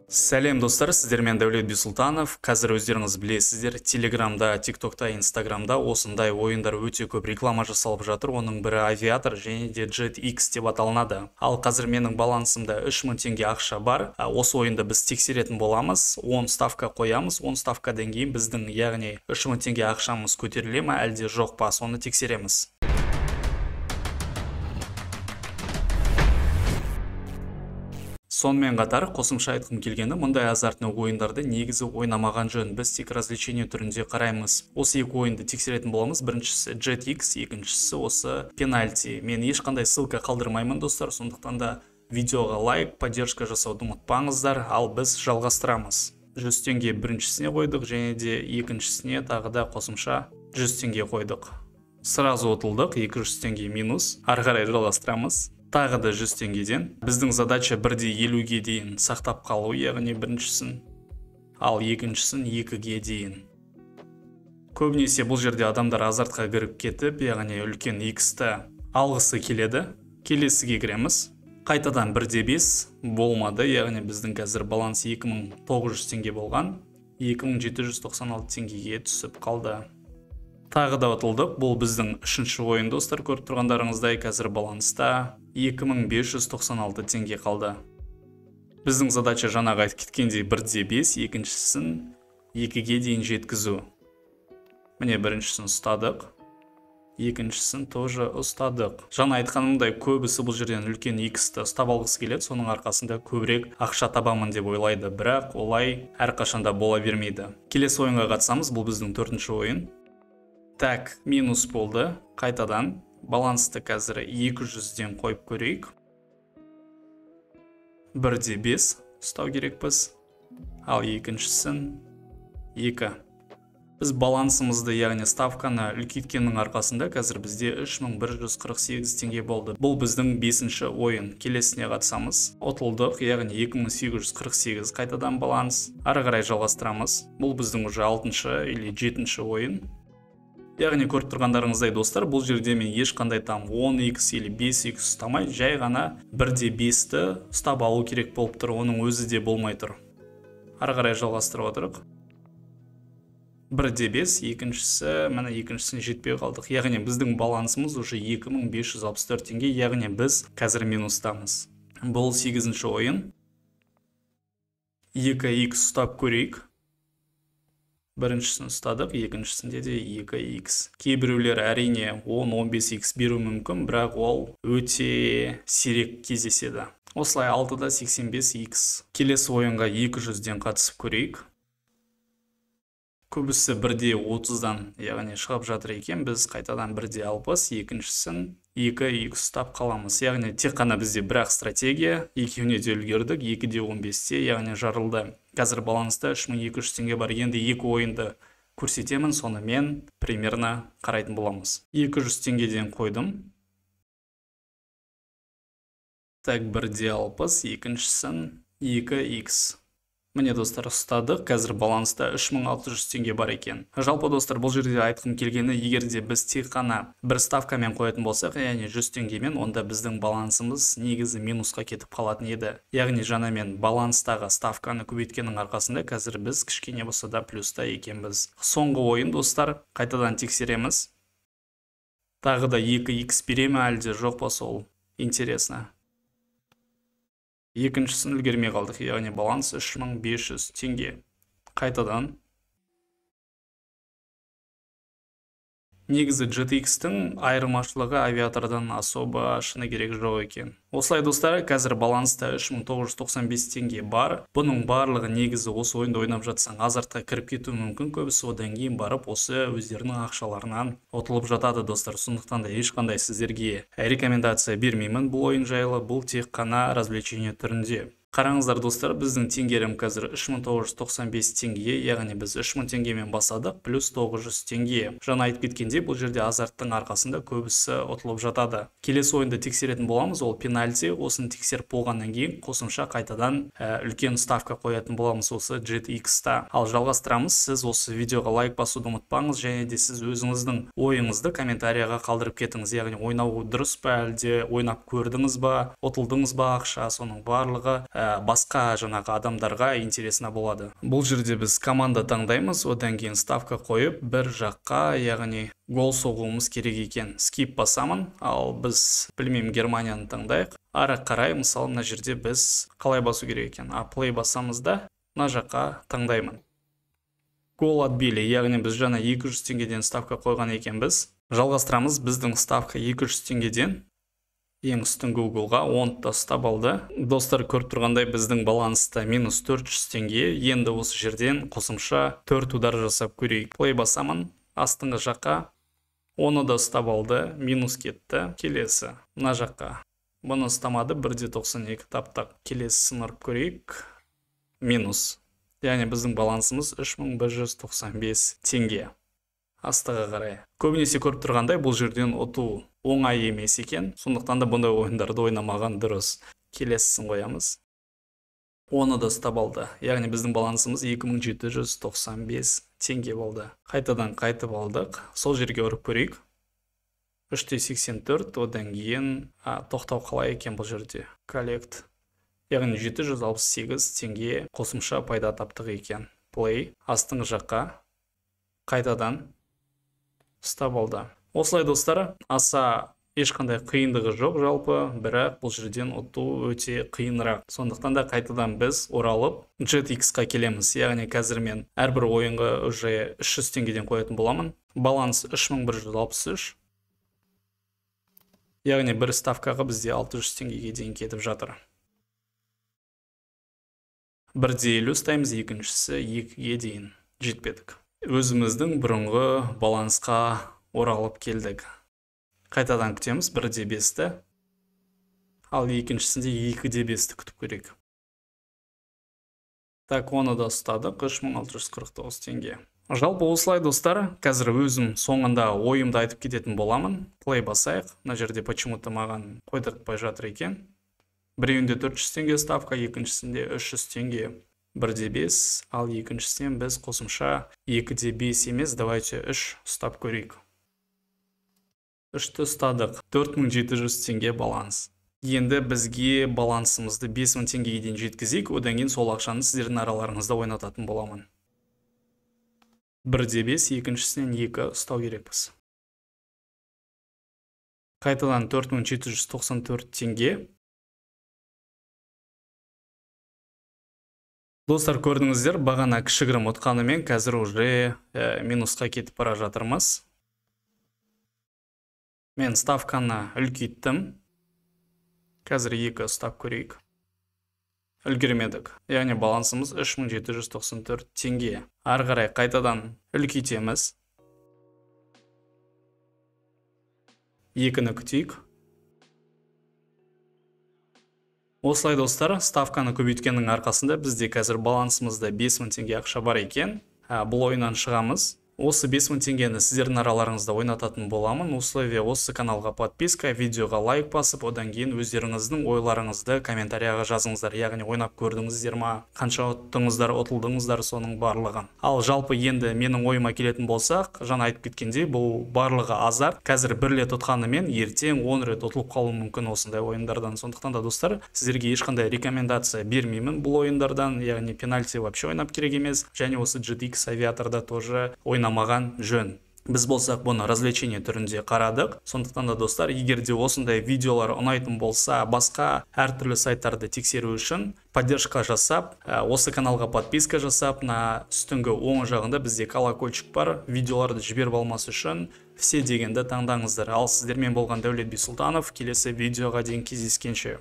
Сәлем достар, сіздермен Дәулет Бисұлтанов. Қазір өздеріңіз білесіздер, Телеграмда, Тиктокта, Инстаграмда осындай ойындар өте көп реклама жасалып жатыр. Оның бірі Авиатор және де Jet X деп аталынады. Ал қазір менің балансымда 3000 теңге ақша бар. Осы ойынды біз тексеретін боламыз. 10 ставка қоямыз. 10 ставкадан кейін біздің, яғни 3000 теңге ақшамыз көтеріле ме, әлде жоқ па, соны тексереміз. Сонымен қатар қосымша айтқым келгені, мұндай азартный ойындарды негізі ойнамаған жөн. Біз тек развлечение түрінде қараймыз. Осы екі ойынды тексеретін боламыз. Біріншісі Jet X, екіншісі осы пенальти. Мен ешқандай ссылка қалдырмаймын, достар, сондықтан да видеоға лайк, поддержка жасауды ұмытпаңыздар. Ал біз жалғастырамыз. 100 теңге біріншісіне қойдық, және де екіншісіне тағы да қосымша 100 теңге қойдық. Сразу ұтылдық, 200 теңге минус. Ары қарай жалғастырамыз. Тағы да 100 теңгеден. Біздің задача 1,50-ге дейін сақтап қалу, яғни біріншісін, ал екіншісін 2-ге дейін. Көбінесе бұл жерде адамдар азартқа кіріп кетіп, яғни үлкен X-ті алғысы келеді. Келесіге кіреміз. Қайтадан 1,5 болмады, яғни біздің қазір баланс 2900 теңге болған, 2796 теңгеге түсіп қалды. Тағы да ұтылдық. Бұл біздің үшінші ойын, достар. Көріп тұрғандарыңыздай, қазір баланста 2596 теңге қалды. Біздің задача жаңағы айтып кеткендей 1,5, екіншісін 2-ге дейін жеткізу. Міне біріншісін ұстадық, екіншісін тоже ұстадық. Жаңа айтқанымдай, көбісі бұл жерден үлкен X-ті ұстап алғысы келеді, соның арқасында көбірек ақша табамын деп ойлайды, бірақ олай әрқашанда бола бермейді. Келесі ойынға қатысамыз. Бұл біздің төртінші ойын. Так, минус болды. Қайтадан балансты қазір 200-ден қойып көрейік. 1,5 ұстау керекпіз. Ал екіншісін 2. Біз балансымызды, яғни ставканы үлкейткеннің арқасында қазір бізде 3148 теңге болды. Бұл біздің бесінші ойын. Келесіне қатысамыз. Ұтылдық, яғни 2848 қайтадан баланс. Ары қарай жалғастырамыз. Бұл біздің уже 6-шы или 7-ші ойын. Яғни көріп тұрғандарыңыздай, достар, бұл жерде мен ешқандай там 10x или 5x ұстамай, жай ғана 1,5-ті ұстап алу керек болып тұр. Оның өзі де болмай тұр. Ары қарай жалғастырып отырық. 1,5, екіншісі, міне екіншісіне жетпей қалдық. Яғни біздің балансымыз уже 2564 теңге, яғни біз қазір минустамыз. Бұл 8-ші ойын. 2x ұстап көрейік. Біріншісін ұстадық, екіншісінде де 2x. Кейбіреулер әрине 10-15x беруі мүмкін, бірақ ол өте сирек кездеседі. Осылай 6,85x. Келесі ойынға 200-ден қатысып көрейік. Көбісі 1,30-дан, яғни шығып жатыр екен. Біз қайтадан 1,60, екіншісін 2x ұстап қаламыз. Яғни тек қана бізде бірақ стратегия, екеуіне де үлгердік, 2,15-те, яғни жарылды. Қазір баланста 3200 теңге бар. Енді екі ойынды көрсетемін, сонымен примерно қарайтын боламыз. 200 теңгеден қойдым. Так, 1,60, екіншісін 2x. Міне, достар, ұстадық. Қазір баланста 3600 теңге бар екен. Жалпы, достар, бұл жерде айтқым келгені, егер де біз тек қана бір ставкамен қоятын болсақ, яғни 100 теңгемен, онда біздің балансымыз негізі минусқа кетіп қалатын еді. Яғни жаңа мен баланстағы ставканы көбейткеннің арқасында қазір біз кішкене болса да плюста екенбіз. Соңғы ойын, достар, қайтадан тексереміз. Тағы да 2x бере ме, әлде жоқ па, сол интересно. Екіншісін үлгермей қалдық, яғни баланс 3500 теңге. Қайтадан. Негізі Jet X-тің айырмашылығы авиатордан особо шыны керек жоқ екен. Осылай, достар, қазір баланста 3995 теңге бар. Бұның барлығы негізі осы ойынды ойнап жатсаң азартқа кіріп кетуі мүмкін. Көбісі одан кейін барып осы өздерінің ақшаларынан ұтылып жатады, достар. Сондықтан да ешқандай сіздерге рекомендация бермеймін бұл ойын жайлы. Бұл тек қана развлечение түрінде. Қараңыздар, достар, біздің теңгерім қазір 3995 теңге, яғни біз 3000 теңгемен бастадық, плюс 900 теңге. Жаңа айтып кеткендей, бұл жерде азарттың арқасында көбісі ұтылып жатады. Келесі ойынды тексеретін боламыз, ол пенальти. Осыны тексеріп болғаннан кейін қосымша қайтадан үлкен ставка қоятын боламыз осы Jet X-та. Ал жалғастырамыз. Сіз осы видеоға лайк басуды ұмытпаңыз, және де сіз өзіңіздің ойыңызды комментарияға қалдырып кетіңіз. Яғни ойнау дұрыс па, әлде ойнап көрдіңіз ба, ұтылдыңыз ба ақша, соның барлығы басқа жаңағы адамдарға интересно болады. Бұл жерде біз команда таңдаймыз, одан кейін ставка қойып бір жаққа, яғни гол соғуымыз керек екен. Скип басамын, ал біз білмеймін, Германияны таңдайық. Ары қарай, мысалы, мына жерде біз қалай басу керек екен? Play басамыз да, мына жаққа таңдаймын. Гол отбили, яғни біз жаңа 200 теңгеден ставка қойған екенбіз. Жалғастырамыз, біздің ставка 200 теңгеден. Ең үстіңгі углға 10 та ұстап алды. Достар, көріп тұрғандай біздің баланста минус 400 теңге. Енді осы жерден қосымша 4 удар жасап көрейік. Play басамын, астыңғы жаққа. Оны да ұстап алды, минус кетті. Келесі, мына жаққа. Бұны ұстамады, 1,92 таптық. Келесісін ұрып көрейік. Минус. Яғни біздің балансымыз 3195 теңге. Астыға қарай. Көбінесе көріп тұрғандай бұл жерден ұту оңай емес екен. Сондықтан да бұндай ойындарды ойнамаған дұрыс. Келесісін қоямыз. Оны да ұстап алды. Яғни біздің балансымыз 2795 теңге болды. Қайтадан қайтып алдық. Сол жерге ұрып көрейік. 3,84, одан кейін тоқтау қалай екен бұл жерде? Коллект. Яғни 768 теңге қосымша пайда таптық екен. Play, астыңғы жаққа қайтадан ұстап алды. Осылай достар, аса ешқандай қиындығы жоқ жалпы, бірақ бұл жерден ұту өте қиынырақ. Сондықтан да қайтадан біз оралып JetX-қа келеміз. Яғни қазір мен әрбір ойынға уже 300 теңгеден қоятын боламын. Баланс 3163. Яғни бір ставкаға бізде 600 теңгеге дейін кетіп жатыр. 1,50 ұстаймыз, екіншісі 2-ге дейін жетпедік. Өзіміздің бұрынғы балансқа оралып келдік. Қайтадан күтеміз 1,5-ті. Ал екіншісінде 2,5-ті күтіп көрейік. Так, оны да ұстадық, 3649 теңге. Жалпы осылай достар, қазір өзім соңында ойымды айтып кететін боламын. Play басайық. Мына жерде почему-то маған қойдыртпай жатыр екен. Біреуінде 400 теңге ставка, екіншісінде 300 теңге. 1,5, ал екіншісінен біз қосымша 2,5 емес, давайте 3 ұстап көрейік. 3-ті ұстадық. 4700 теңге баланс. Енді бізге балансымызды 5000 теңгеге дейін жеткізейік, одан кейін сол ақшаны сіздердің араларыңызда ойнататын боламын. 1,5, екіншісінен 2 ұстау керекпіз. Қайтадан 4794 теңге. Достар, көрдіңіздер, бағана кішігірім ұтқанымен қазір уже минусқа кетіп бара жатырмыз. Мен ставканы үлкейттім. Қазір 2 ұстап көрейік. Үлгермедік. Яғни балансымыз 3794 теңге. Ары қарай қайтадан үлкейтеміз. 2-ні күтейік. Осылай достар, ставканы көбейткеннің арқасында бізде қазір балансымызда 5000 теңге ақша бар екен. Бұл ойыннан шығамыз. Осы 5000 теңгені сіздердің араларыңызда ойнататын боламын. Условие: осы каналға подписка, видеоға лайк басып, одан кейін өздеріңіздің ойларыңызды комментарияға жазыңыздар. Яғни ойнап көрдіңіздер ма, қанша ұттыңыздар, ұтылдыңыздар, соның барлығын. Ал жалпы енді менің ойыма келетін болсақ, жаңа айтып кеткендей, бұл барлығы азарт. Қазір бір рет ұтқанымен ертең 10 рет ұтылып қалуы мүмкін осындай ойындардан. Сондықтан да достар, сіздерге ешқандай рекомендация бермеймін бұл ойындардан. Яғни пенальти вообще ойнап керек емес. Және осы GTX авиаторда тоже ойнамаған жөн. Біз болсақ бұны развлечение түрінде қарадық. Сондықтан да достар, егер де осындай видеолар ұнайтын болса, басқа әртүрлі сайттарды тексеру үшін поддержка жасап, осы каналға подписка жасап, мына үстіңгі оң жағында бізде колокольчик бар, видеоларды жіберіп алмас үшін все дегенді таңдаңыздар. Ал сіздермен болған Дәулет Бисұлтанов, келесі видеоға дейін кездескенше.